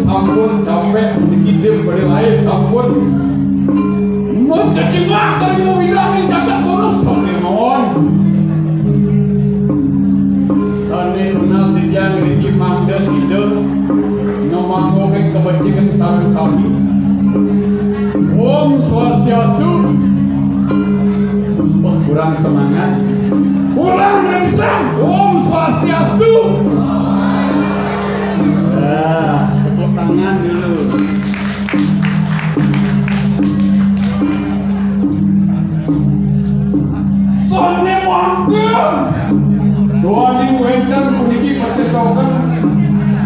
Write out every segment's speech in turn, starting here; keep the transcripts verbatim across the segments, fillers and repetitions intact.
Sampun sampai puniki tim beri lain sampun mencecingak dari mawidang ing jagat bonus sampun. Sane nunas titiang ngriki mangda sida ngamangguhake kebajikan sareng sami. Om Swastiastu. Wah, kurang semangat. Kurang kencang. Om Swastiastu. Ah, tepuk tangan dulu. Sane mangke duaning wenten puniki pacetokan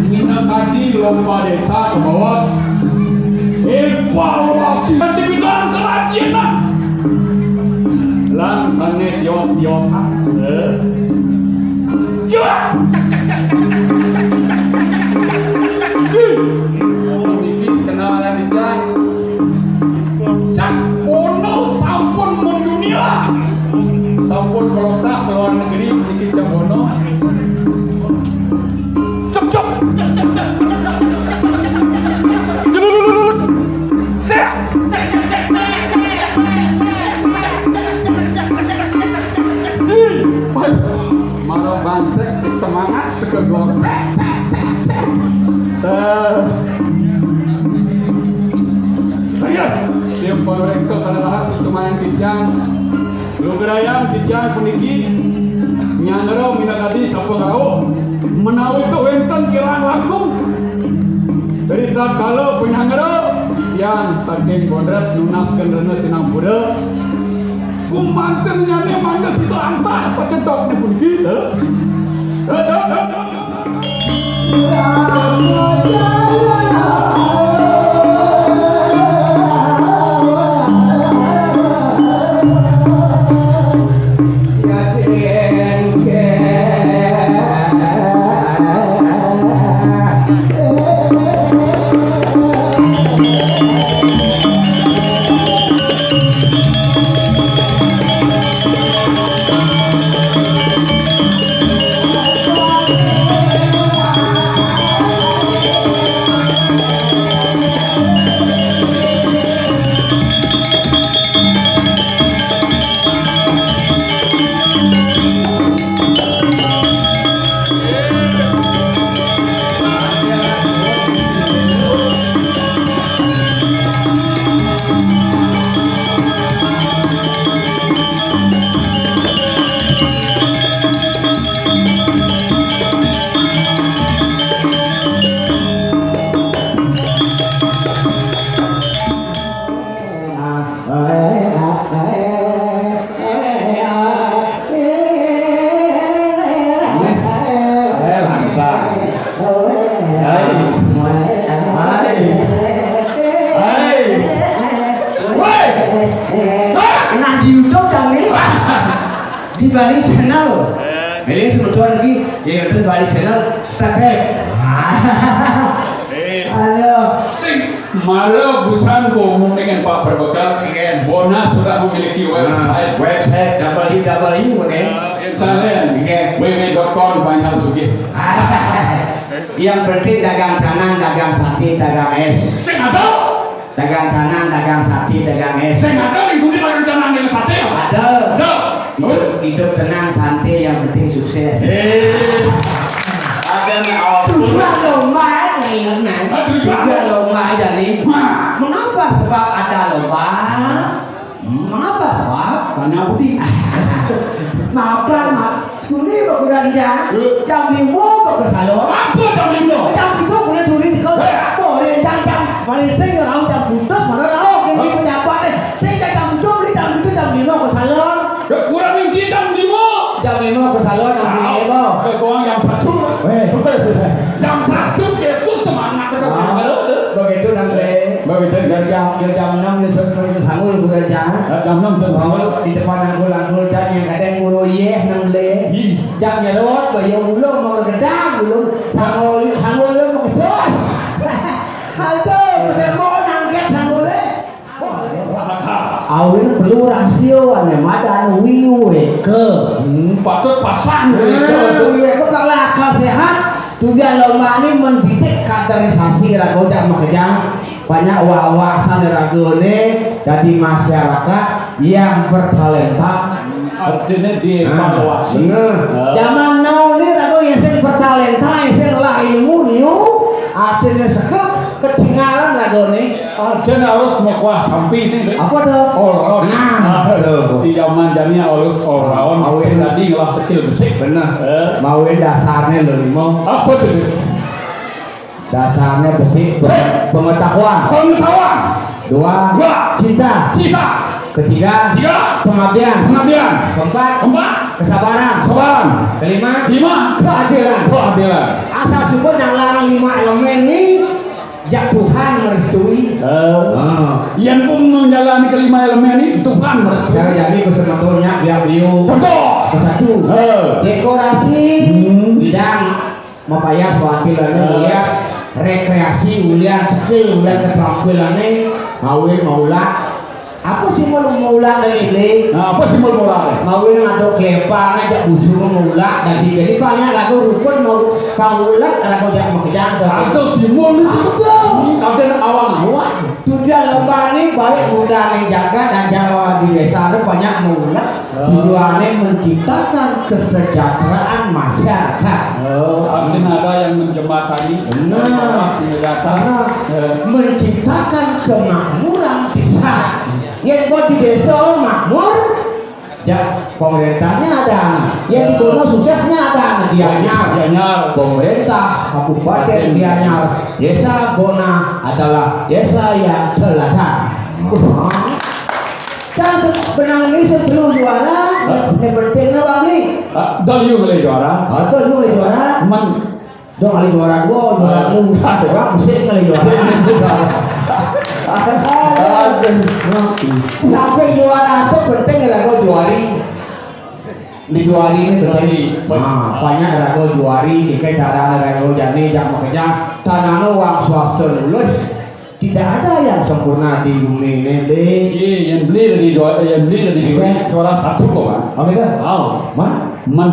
minakadi lomba desa kabawas evaluasi aktivitas kerajinan lan sane tios-tiosan. Eh. Cuak! Niki kenal ya, Cak Bono sampun mendunia. Sampun kelompok ke luar negeri, niki Cak Bono. Cep, cep. Sek. Ih, wah, maro bangsek, semangat, sekeglor. Eh. Ayo, tiap panureksa salah lahat, susumayan titiang. Lugrayang titiang puniki nyangra minakadi sapa ngrauh. Menawi wenten kirang langkung. Ritatkala panyangra titiang saking Godres nunas kendrena sinampura. Gumanten nyane mangda sida antar pacedokne puniki, lho. Eh, langkah. Hai. Hai. Hai. Woi. Hah? Nah, di YouTube kami. Di Bali Channel. Eh. Milih semeton lagi, ya, nonton Bali Channel, subscribe. Eh. Ayo. Sing. Mara busan ko umum dengan Pak Berbekal. Nggih. Bona sudah memiliki website. Nah, website W W W nggih. Ya, channel. Nggih. W W W dot com Banjar Sugih. Yang penting dagang canang, dagang sate, dagang es. Sing apa? Dagang canang, dagang sate, dagang es. Sing apa? Ibu di dagang canang, dagang sate apa? Ada. Ada. Hidup, hidup tenang, santai, yang penting sukses. Eh. Ada nih, oh. Sudah lomba, nih, nah. Ah, sudah. Sudah lomba aja nih. Nah. Mengapa sebab ada lomba? Hmm, mengapa sebab? Tanya Budi. Mapan, Mak. Tuli bekerja. Eh. Jam lima bekerja. Apa jam lima? Jam tujuh boleh tuli di kau. Eh. Boleh jam, jam. Paling sing rauh jam putus, mana rauh? Ini pejabat nih. Sing jam tujuh, beli jam tujuh, jam lima ke salon. Ya, kurang inti jam lima. Jam lima ke salon, jam lima. Ke gua jam satu. Weh. Jam satu itu semangat ke. Ah, begitu nang le. Begitu. Jam, jam, jam enam di sana, di sana, udah jam. Ya, jam enam tuh. Bangun di depan angkul-angkul dan yang kadang guru, yeh, nang le. Ih. Jam nyerot, bayo ulung, mau gedang, ulung. Sangol, sangol, ulung, mau gedang. Aduh, bener mau nangkep sangol, eh. Awin perlu rasio ane madan wiweke. Hmm, patut pasang wiweke. Wiweke bakal akal sehat. Tujuan lomba ni mendidik kaderisasi raga jak makejang. Banyak wawasan ragané dadi masyarakat yang bertalenta. Artinya dievaluasi. Nah, nah. Zaman now ni raga yang sing bertalenta, yang sing ngelah ilmu, liu, artinya sekep ketinggalan raga ni. Artinya harus makuah sampi sih. Apa tuh? All round. Nah, tuh. Di zaman jani harus all round. Awet. Tadi ngelah skill besi. Benar. Eh. Mawe dasarnya lo lima. Apa tuh? Dasarnya besi, pengetahuan. Pengetahuan. Dua. Dua. Cinta. Cinta. Ketiga. Tiga. Pengabdian. Pengabdian. Keempat. Keempat. Kesabaran. Kesabaran. Kelima. Kelima. Keadilan. Keadilan. Asal sebut yang larang lima elemen ni, ya Tuhan merestui. Eh. Ah. Yang pun menjalani kelima elemen ni, Tuhan merestui. Cara jadi besemetonnya dia beliau. Betul. Ke satu. Eh. Dekorasi. Hmm. Bidang mapayas, wakil anu, eh, ulian rekreasi, ulian skill, ulian keterampilan ni, mawe maulah. Apa simbol maulah dari ni? Nah, apa simbol maulah? Mawe ngadok kelepa, ngajak busur maulah, jadi, jadi banyak lagu rukun mau, maulah, lagu jak makejang. Atau simbol ni? Apa? Ada awang-awang. Tujuan lomba ni baik muda ning jagat dan Jawa di desa tu banyak maulah. Tujuannya menciptakan kesejahteraan masyarakat. Oh, artinya ada yang menjembatani. Benar. Dari bawah sehingga ke atas. Karena, eh, menciptakan kemakmuran desa. Yang buat di desa makmur, ya, pemerintahnya ada. Yang di Bono suksesnya ada. Gianyar. Gianyar. Pemerintah Kabupaten Gianyar. Desa Bona adalah desa yang teladan. Kan benang ni sebelum juara, hah? Yang penting ni, Bang, ni. Ah, dol yu ngelih juara. Ah, dol yu ngelih juara. Man. Dol ngelih juara dua, juara, ah, lu. Orang mesti ngelih juara. Aduh. Sampai juara tu penting lah kau juari. Di juari ni penting. Juari. Ah, banyak raga juari, kita cara raga jani, jak makejang. Tanahnya uang swasta lulus. Tidak ada yang sempurna di bumi ini, Bli. Iya, yang beli dari dua, yang beli dari dua, juara satu kok, Bang. Oh, gitu? Tahu. Man? Man,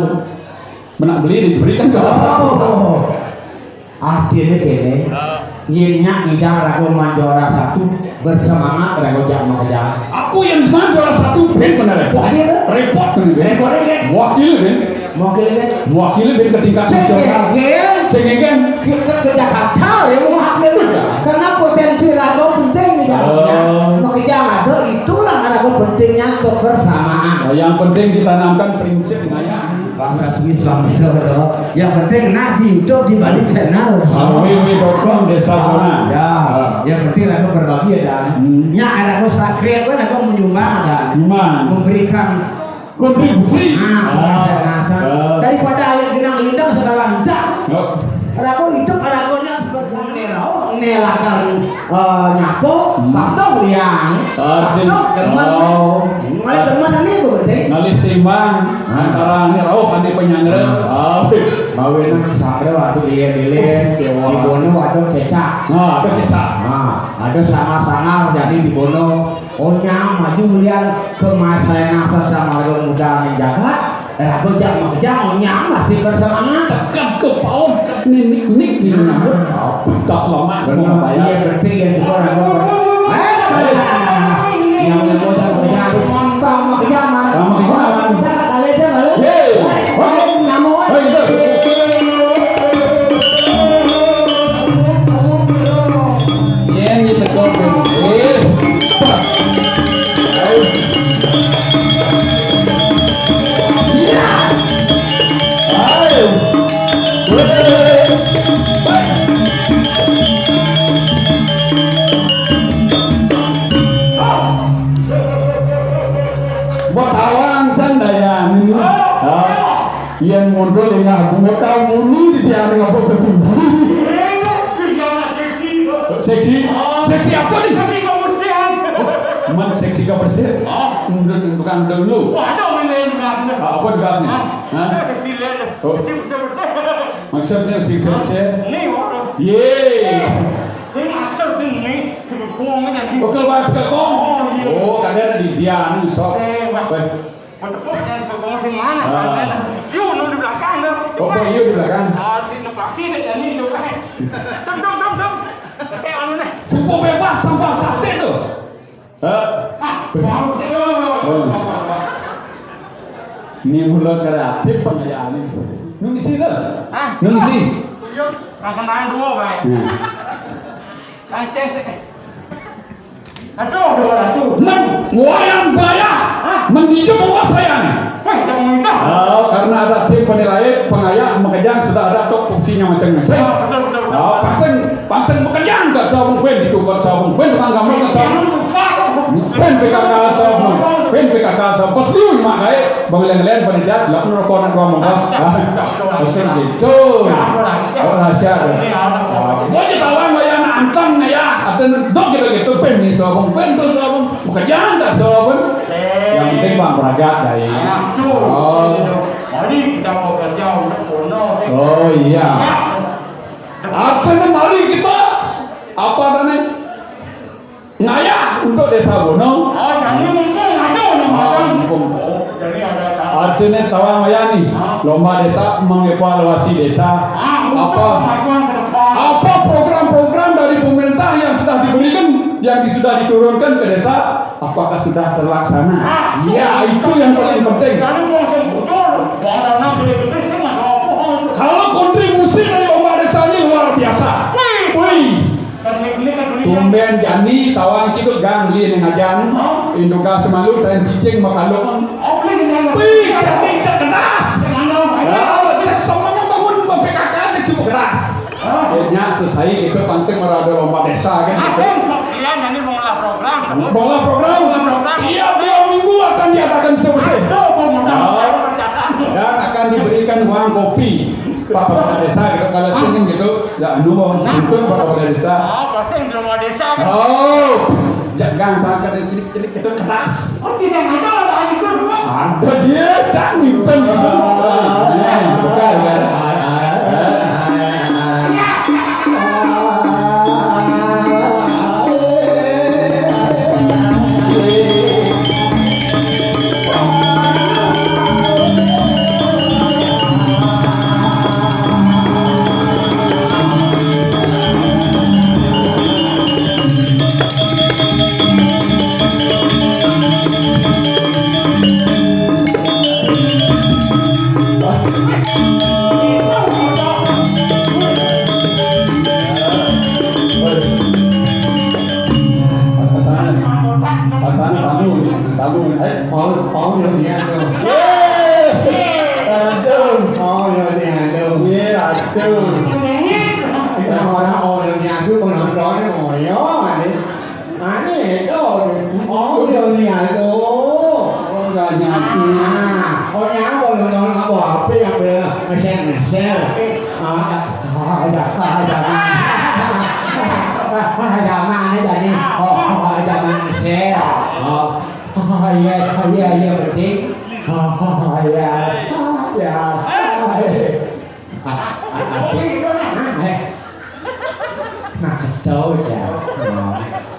benak beli diberikan juara satu. Oh. Artinya gini, ah, yen nyak ngidang raga man juara satu, bersemangat raga jak makejang. Aku yang man juara satu, ben bener repot. Ada, repot bener, ben. Repot, kan? Wakil, ben. Mewakili, kan? Mewakili dari ke tingkat nasional. Sing ngegen. Sing ngegen. Ke, ke, ke Jakarta, ya, mau hadir. Iya. Karena potensi raga penting, ya. Oh. Makejang ada, itulah raga pentingnya kebersamaan. Oh, yang penting ditanamkan prinsip ngayah. Bahasa Swiss langsung, ya. Yang penting nak di YouTube, di Bali Channel. Oh, www.com Desa Bona. Ya. Ah. Yang penting raga berbagi, ya, Dan. Hmm. Ya, ada kos rakyat, kan, ada menyumbang, Dan. Menyumbang. Memberikan kontribusi. Ah, ah, rasa-rasa. Ah. Daripada ayat genang lintang segala hancak. Yuk. Raga hidup, raga ni seperti ni rauh, ni lakar, eh, nyapu, hmm, patuh liang, ah, patuh demen. Oh. Mulai demen ni tu betul. Ngalih seimbang, ah, antara ni rauh adi penyandera. Ah. Ah. Bawa nang sandera waktu dia lilin, oke, wah, di Bono ada kecak. Ah, ada kecak. Ah, ada sangar-sangar jadi di Bono. Oh, nyam, maju mulian ke mas saya nafas sama orang muda yang jaga. Raga jak makejang, oh, nyam, masih bersemangat. Tekan ke paut, kat ni, nik, nik, ni. Nah. Apa tak selamat, benar, mau bayar? Iya, berarti yang suka raga ber-, eh, eh, yang muda makejang, mantap makejang, man. Sama makejang, man. Kita tak kalah je, lalu. Yeay. Eh, nama, eh. Eh, itu. Yen ditegor, eh. Ayo. Buat awang can daya ni. Ah. Yen mundur ingah bungut kau muni di tiang ngapa kesunci. Seksi? Seksi apa ni? Seksi kebersihan. Oh, man seksi kebersihan? Ah. Mundur tukang dulu. Waduh, ini enggak. Ah, apa tugasnya? Ah, hah? Seksi le. Oh. Seksi bersih-bersih. Maksudnya seksi bersih? Ni, waduh. Ye. Sing asal tu ni, sing kuang ni. Bekal bahas ke kong? Oh, iya. Oh, kadang di dia ni, sok. Sing, wah. Baik. Tepuk yang sebagai sing mana? Ah. Yuk, nu di belakang dah. Oh, Boy, yuk di belakang. Ah, si nu pasti deh, jadi yuk, eh. Dong, dong, dong, dong. Oke, anu nih. Sumpah bebas, sampah plastik tuh. Hah? Ah, bau sih, oh. Oh. Ini mulai kreatif pengayaan ini. Nu ngisi tuh. Hah? Nu ngisi. Tuyul. Makan tangan dua, Bang. Nah. Kancing sih. Aduh, aduh, aduh. Nang, wayang baya. Hah? Mendidik penguasaan. Wah, jangan minta. Oh, karena ada tim penilai, pengayah, makanya sudah ada tok fungsinya masing-masing. Oh, betul, betul, betul. Oh, pasang, pasang pekerjaan ke sabung pen, itu ke sabung pen, tukang gambar ke sabung. Pen P K K sabung, pen P K K sabung. Pas dia mak kayak, bang lain-lain panitia, lah, penerokonan gua mau bos. Ah, pasang gitu. Oh, rahasia tuh. Oh, gua aja tahu, gua yang nantang nih ya. Ada dok gitu-gitu, pen nih sabung, pen tuh sabung. Pekerjaan tak sabun. Yang penting bang beragak dari. Anak tuh. Oh. Mari kita bekerja untuk kono. Oh iya. Apa nih mari kita? Apa nih? Ngayah untuk desa Bono. Oh, jadi mungkin ada orang makan. Oh, jadi ada tahu. Artinya tawa ngayah nih. Hah? Lomba desa mengevaluasi desa. Ah, untuk apa? Kemajuan ke depan. Apa program-program dari pemerintah yang sudah diberikan, yang sudah diturunkan ke desa? Apakah sudah terlaksana? Ah, ya, itu yang paling penting. Kalau kontribusi dari lomba desa ini luar biasa. Wih. Wih. Tumben Jani tawang kidul gang beli ning ajan. Induka semalu tain cicing makalung. Wih, Jani cerdas. Ya, cek semuanya bangun P K K aja cukup keras. Akhirnya selesai itu pansing merada lomba desa kan gitu. Asing kok kalian ini mengolah program. Mengolah program. Mengolah program. Iya, dua minggu akan diadakan seperti itu. Aduh, pemuda-pemuda kerjaan. Dan akan diberikan uang kopi. Pak Kepala Desa gitu, kalau sini gitu, ya anu mau untuk Pak Kepala Desa. Oh, pasang di rumah desa kan. Oh, jangan pakai cilik-cilik itu keras. Oh, tidak ada, ada aja dulu. Ada dia, jangan gitu. Bukan, bukan. Pasang tamu, tamu, eh, mau, mau yang dia tu. Yeay! Aduh. Mau yang dia tu. Yeay, aduh. Kita orang mau yang dia tu, penonton ni, mau yang ni. Ane to, oh, udah niat to. Oh, udah niat. Ah, oh, nyambo nonton apa, apa yang dia nge-share, nge-share. Ah, ah, ada, ah, ada mana? Ah, ada mana jadi? Oh, oh, ada mana nge-share? Oh, oh, iya, iya, iya, penting. Oh, oh, iya, iya. Ah, ah, ah, eh. Nah, keto ya.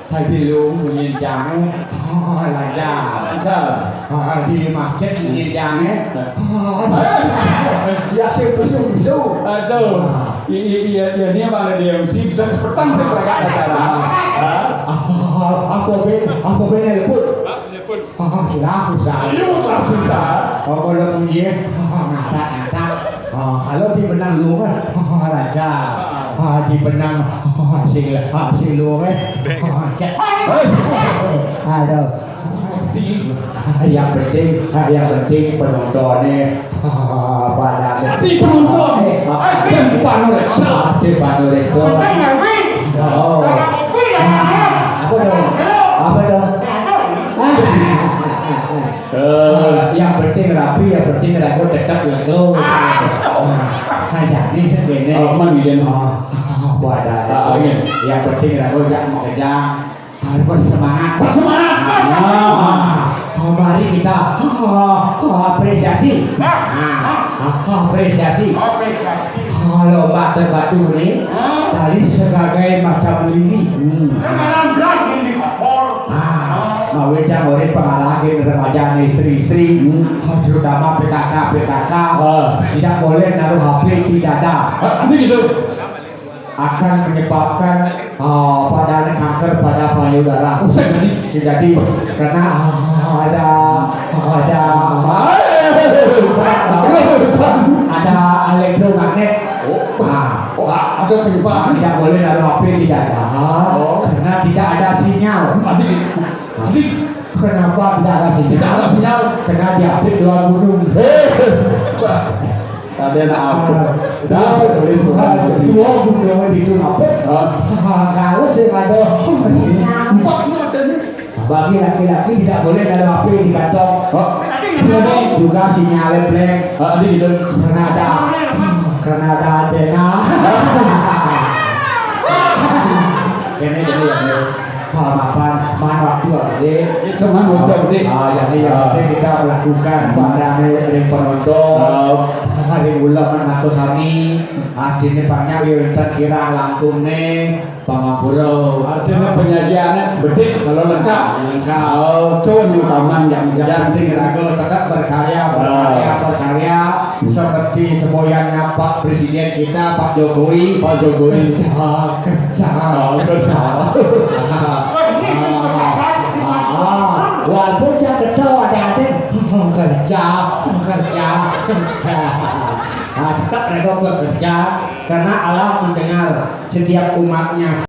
Tadi lu bunyi jangan. Oh, lada. Ada. Ah, di masjid bunyi jangan. Oh, ya, si pesu-pesu. Aduh. Ah. I-, i-, iya, iya, ini mana dia M C bisa petang saya berangkat acara. Ah. Ah, apa ben, apa ben yang lembut? Ah, lah, bisa. Ayo, lah, bisa. Oh, kalau bunyi, ah, ngatak, ngatak. Ah, kalau di benang lu, ah, raja. Ah, di benang, ah, sing, ah, sing lu, eh. Ah, cek. Aduh. Ah, yang penting, ah, yang penting penontonnya, ah, pada. Di penonton. Eh, ah, di panureksa. Ah, di panureksa. Oh. Apa dong? Apa dong? Eh, yang penting rapi, yang penting rapi tetap ya, lo. Ah, kayak ini segini. Oh, man, gini. Oh, oh, buat ada. Ah, iya. Yang penting rapi, yang mau kejang. Harus bersemangat. Bersemangat. Ah, oh, mari kita, oh, oh, apresiasi. Ah, ah, apresiasi. Apresiasi. Kalau Mbak Terbatu ini, ah, tadi sebagai macam ini. Hmm. Sekarang belas ini di kapal. Ah, mau wencang orang pengalahin remaja, istri-istri. Hmm. Terutama P K K, P K K, ah, tidak boleh naruh H P di dada. Ah, nanti gitu. Akan menyebabkan, ah, pada kanker pada payudara. Buset, jadi. Jadi, karena, ah, ada, ada, ada elektromagnet. Oh, ah, oh, ada penyebab. Tidak boleh naruh H P di dada. Oh. Karena tidak ada sinyal. Tadi, tadi kenapa tidak ada sinyal? Tidak ada sinyal. Karena diapit dua gunung. Eh, ada anak apa? Dah, boleh. Dua gunung itu apa? Hah? Kalau sih ada. Empat itu ada nih. Bagi laki-laki tidak boleh ada H P di kantong. Oh, jadi juga sinyal blank. Ah, di gitu. Karena ada, karena ada antena. Ini, ini ya, ini. Ah, mapan, man waktu, Ade. Itu man waktu, Ade. Ah, jadi ya, ah, nanti kita melakukan pada hari penonton. Ah. Hari ulang man matur sami. Artinya banyak ya, kita kira langsung nih. Pangampura. Artinya penyajiannya bedik kalau lengkap. Lengkap. Oh, tuh yang utama yang yang sing raga tetap berkarya, berkarya, ah, berkarya seperti semboyannya Pak Presiden kita, Pak Jokowi. Pak Jokowi. Kerja, kerja. Oh, kerja. Ah, ah, ah. Walaupun dia kerja ada-ada, kerja, kerja, kerja. Ah, tetap mereka bekerja karena Allah mendengar setiap umatnya.